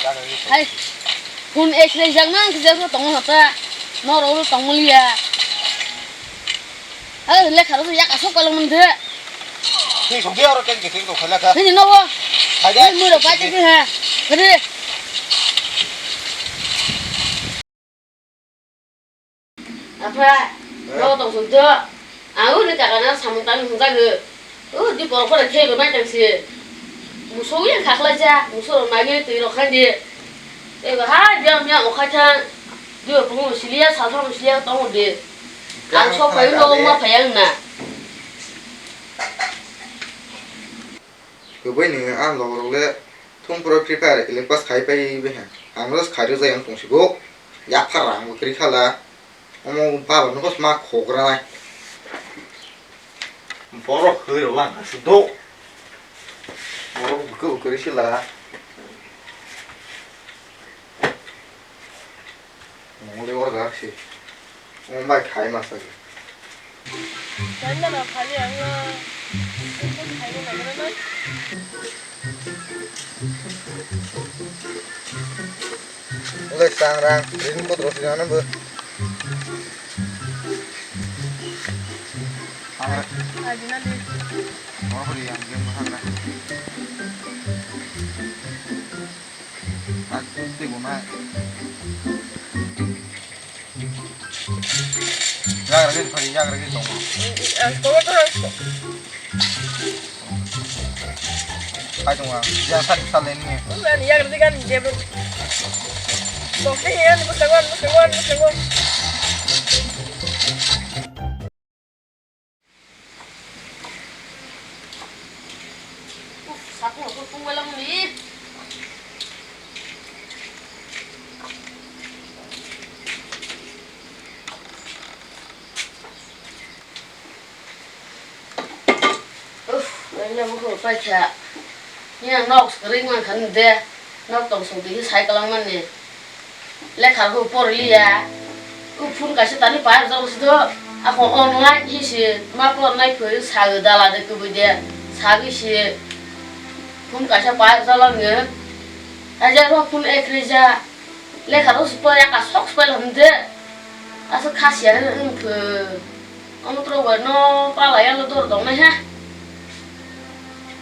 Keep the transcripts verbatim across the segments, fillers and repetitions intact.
Hai, phone ekhlai jak nang khe jak tongma hota. Norok tongma liya. Hai, lekha rok yak asok palang mande. Thik song dia oro keng keng tong khala kha. Hini nobo. Hai da. Hini muro pai te ha. Hini. Apa? Eh? Nobo tong song jo. Ang uni kaka na samung tang song jago. O di poro pore thebo nai tang si. Muso yang khaklai ja. Muso rok nai twi rok khan di. Eba hai biang biang okhai thang. Dio pungu siliya, saltham siliya tongo de. Ang sok payo nogo ma payang na. Kwbui ni ang logo rok le thum pro Free Fire elek pass khai pai be ha. Ang ro khai rw jai ang tong si bo. Yapha rang bo kri khala. Omo baba no ma khogra nai. Borok hoi rok lang asi do. Borok bwkha bwkha ri sila. Mole o jak si. Omo bai khai ma sa. Janna na phali ang na. Khai na na na. Ule sangrang, rin kudro sinana bu. Adi na di. Mohori yang game sangrang. Ati guna. Yagra gini phari, yagra gini tongo. Ang kobo to. Hai tongo, ya sal sal ini. Ang yagra di kan dia ber. Bokni ya ni bukango, bukango, bukango. Uf, satung aku tunggu lang ni. Uf, ini aku paikha. Ini yang nok sekering makan deh. Nok tong sung tigi cycle lang mani. Lekha rok poriliya. O phone kaisa tani payar jalo si do. Ako online hi si ma pornai phoi sa dala de kubui de. Sabi si phone kaisa payar jalo nge. Aja ro phone ek rija. Lekha rok si porya ka sok spel hande. Asa khasiya hwng pho. Omo tro bai no pala yalo dor dong nai ha.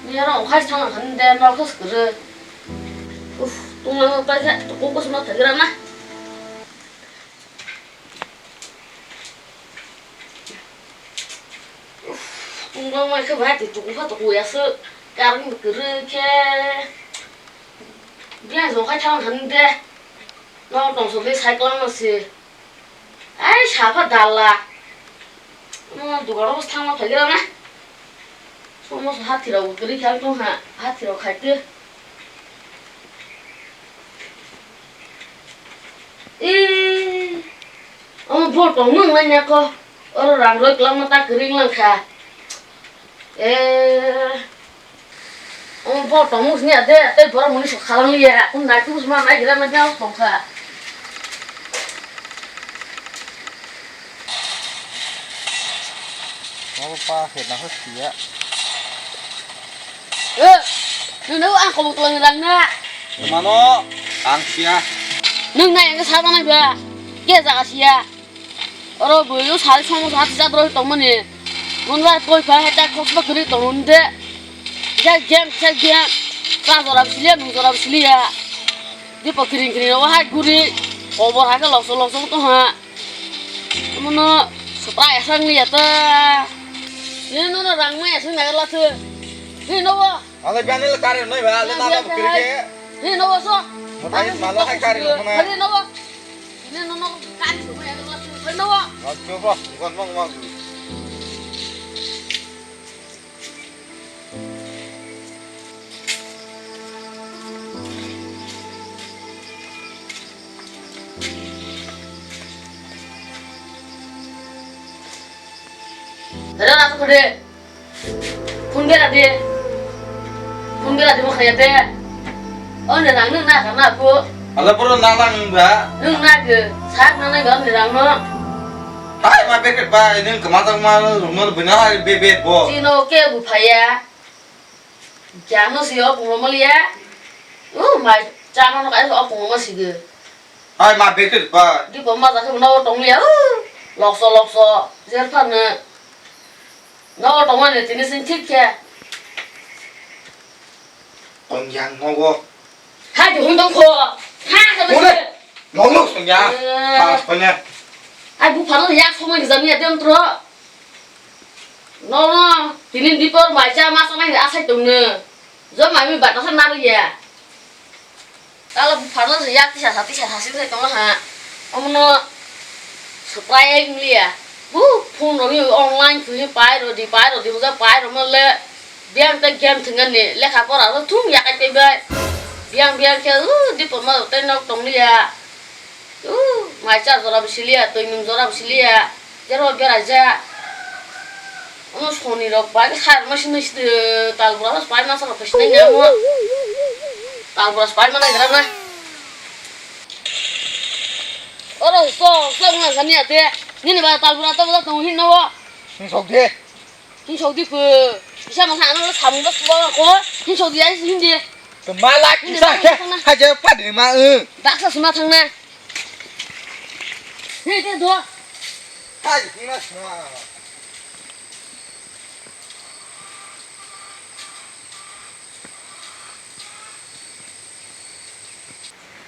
Ni aro okhai thang hande no khos kre. Uf, tungma paikha, tukung kosom no thagira na. Uf, tungma mai khe bai, tukung kha tukung ya se, karang kere khe. Bia jo khai thang han de. No tong so de cycle no se. Ai, sapha dalla. Mo dugano bwskango phaikhe na. Somo hathirok kwrwi khe tong ha, hathirok khaikhe. Ee, omo bo tongmung nai nako. Oro rang roi kwlangma ta kwrwi wng kha. Ee. Omo bo tongmung sini ade, tei borok muni sok khalang liya. Kun nai tu sma nai gira na jao tong kha. Omo pa khe na ho siya. Eh, nung nai ang kobong tolong rang na. Mano, ang siya. Nung nai ang sa nai ba. Ke jaga siya. Oro bwrwi o sari somosa hati jat roi tongmani. Monra koi phai hai ta khokma kwrwi tongo de. Kisa game, kisa game. Cha jora bisiliya, nung jora bisiliya. Dipo kiring kiring rogo hai guri. Kobor hai khe loksong loksong tongha. Mono sopra esang liya ta. Nini nono rang mai esang nagar lathu. Nini nobo. Ale biani le kare noi ba, ale nana bwkri khe. Nini nobo so. Motai malo hai kare lo khona. Nini nobo. Ini nono kari semua ya, kalau semua nono. Coba, bukan mau mau. Ada apa kode? Phone bera de. Phone bera de mo khaya de. O ne rang nung na ka na ko. Ala poro na lang ba. Nung na ke. Sak na na ga ne rang no. Hai ma beket ba nung kama tang ma rung no bina hai be be bo. Sino ke bu phaya. Jano si o pung mo liya. Oh my. Chama no kai o pung ma sige. Hai ma bete pa. Di pom ma ta no tong liya. Lokso lokso jer pha ne. No tong ma ne tini sin thik khe. Tong yang no go. Hai di hung tong kho. Ha ka. Mo ne. Mo no song ya. Eh. Ha pa ne. Ai bu phano yak somoi ni jam ya dem tro. No no. Tini di por mai cha ma sa nai asai tong ne. Jo mami bata sa na ya. Tala buphano se yak tisa sa tisa sa sing sai tongma ha. Omono swprai ai wng liya. Bu phone rok ni online thwi pai rw di pai rw di hojak pai rw mo le. Biyang tei game thwngani lekha pora rw thung yakai tei bai. Biyang biyang khe u di poma tei nok tong liya. U mai cha jora bo si liya twi nung jora bo si liya. Jero beraijak. Omo soni rok bai khe kharma sini sidi tal bura pai masa rok khe sinai ya omo. Tal bura pai mana gira na. Oro so so na sani ate. Nini ba tal bura to to hin no. Hin sok de. Hin sok di ko. Isa masa ano samung ba suba ko. Hin sok di ai hin di. To ma la kisa khe. Haje padi ma. Daksa suma thang na. Hei, te do. Hai, hima sima.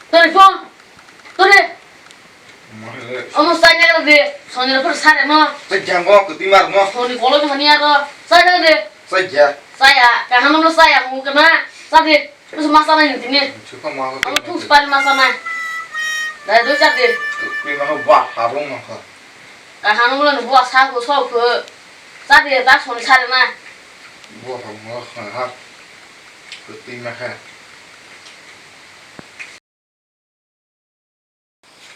Tori phone. Tori. Omo sai ne de. Soni ro phar sare no. Te jango ko timar no. Soni kolo ni hani aro. Sai ne de. Sai ya. Sai ya. Kaham no sai ya mu kana. Sai de. Terus masa nai nanti ni. Suka mau ke. Kamu tuh separi masa nai. Dari dua cat deh. Kui mau buah harung mau ke. Kahang mulai buah sagu sagu. Cat deh tak soni sari nai. Buah harung mau ke. Kuti mau ke.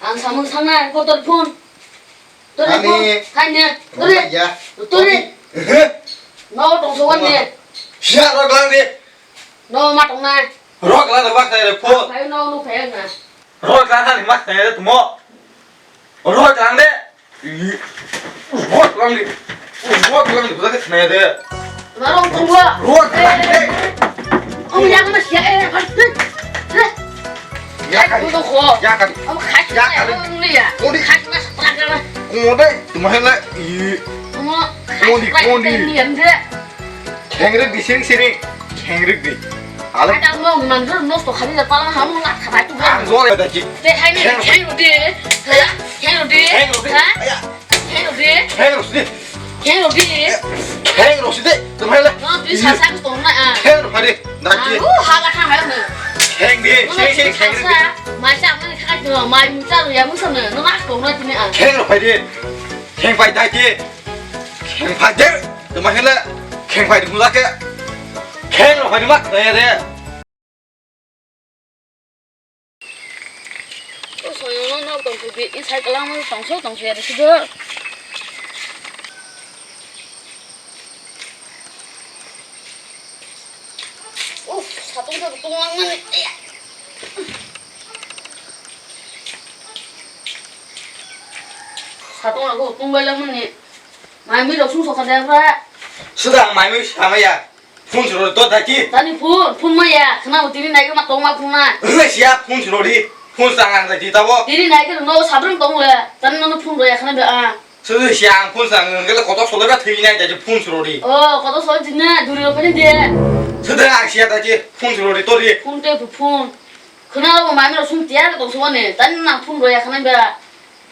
Ang samung sangnai, kotor phone. Tori phone, hai ne, tori. Tori. No tong so ne. Sia rok lang de. No ma tong nai. Rok lang de mak nai phone. Hai no no phai na. Rok lang de mak nai tumo. Rok lang de. Ruat lang di. Ruat lang di, budak kena de. Marong tunggu. Ruat lang di. Om yang mana sia eh. Ya kan. Ya kan. Om khas. Ya kan. Om ni ya. Kodi khas mas praga. Kodi tu mahal lah. Ih. Om khas. Kodi kodi. Ni yang de. Khengrwk di siri siri, khengrwk di. Ale. Ada mau mandur nos to khali da pala hamu na khabai tu. Ang jol da ji. Te hai ne, kheng rodi. Ha? Kheng rodi. Kheng rodi. Ha? Aya. Kheng rodi. Kheng rodi. Kheng rodi. Kheng rodi. Tumhai le. No, tu sa sa to na a. Kheng rodi. Da ji. Aku hala kha hai ne. Kheng di, siri siri kheng rodi. Mai sa mai kha to, mai mu cha ya mu sa ne. No na ko na ti ne a. Kheng rodi. Kheng pai da ji. Kheng pai de, tuma hele, kheng pai de mula ke, kheng rok pai de mak, ya de. O soyo no nok tong phi bi, inside kalang mo tong so tong so ya de sido. Uf, satung to tung lang mani. Satung aku tung bai lang mani. Mai mui rok sung sokha de bra. Suda mai mui sama ya. Phone suro to daki. Tani phone, phone ma ya. Khna tini nai ma tong ma phone na. Hwna sia phone suro di. Phone sang ang daki tabo. Tini nai ke no sabrum tong le. Tani no phone ro ya khna be a. Suda sia ang phone sang ang gele koto solo ba thwi nai daki phone suro di. Oh, koto solo di na duri ro phani de. Suda ang sia daki phone suro di to di. Phone te phone. Khna ro mai mui rok sung tiya tong so ne. Tani na phone ro ya khna be.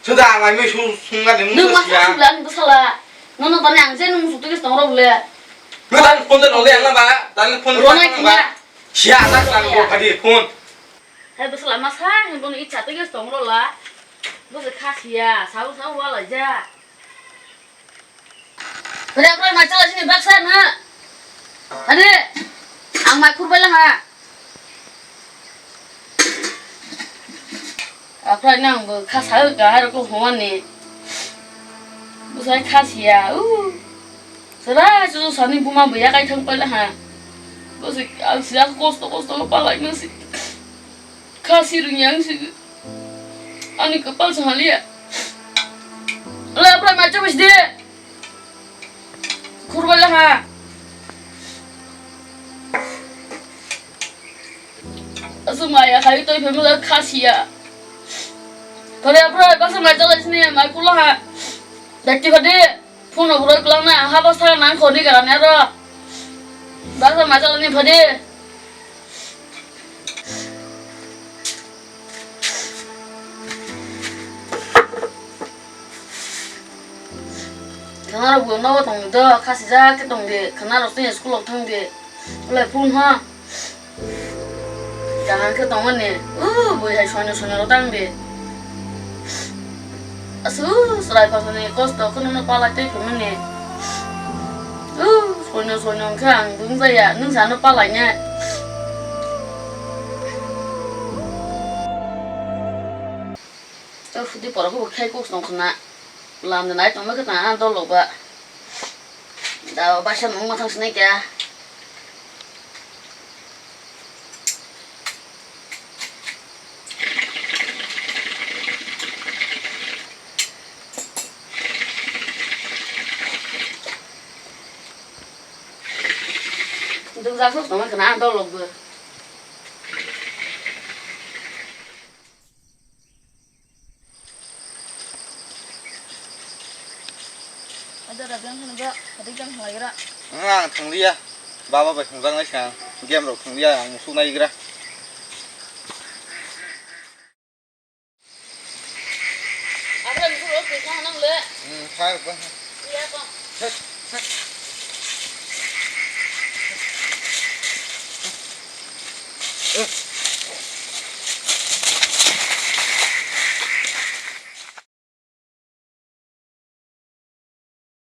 Suda ang mai mui sung sung na de. Nung ma sung le ang bwsala. Nono tani ang je nung musu twi tong rok le. Nung tani phone de role ang ba, tani phone de role ang ba. Sia ta kang ko kadi phone. Hai bwsala ma sa hin bono icha twi tong rok la. Bwsala kha sia, sabu sabu wala ja. Hore, hore, mai chala sini baksa na. Hadi, ang mai khurbai lang ha. Aphai nang bo kha sa ga har ko hwani. Bo sai kha sia. U. Sara chu sani buma bo ya kai thang pai lang ha. Bo sai ang sia kosto kosto ko palai no si. Kha si rung yang si. Ani kapal sa haliya. Ala aphai mai chala sini. Khurbai lang ha. Aswk maya khai twi phai mwnga khasiya. Phari aphra baksa mai chalai sini mai pulo ha. Dakti phadi phone obrol klang na ha bas thaga nang khoni gara ne ro. Baksa mai chalai ni phadi. Khana rok bo nogo tong do khasi ja khe tong di khana rok twi school rok thang di. Ulai phone ha. Kaham khe tongmani, uh, bui hai soino soino rw tang di. Asu, chwrai kotorni kosto kheno no palai tei phimani. Uh, soino soino hwnkhe ang bung jaya, nwng sa no palai ne. Tei phuti porok bo khai kok tong khna. Lam de nai tongma khe tang ang dolok ba. Da baisa mung ma thang sinai kya. Dwng jak sok tongma khna ang dolok bo. Ada ada yang kena ba, ada yang kena gira. Ang thang liya. Baba bai thang jang nai sang. Game rok thang liya ang musuk nai gira. Apa yang musuk rok kena nang le? Hmm, thang ba. Iya kok.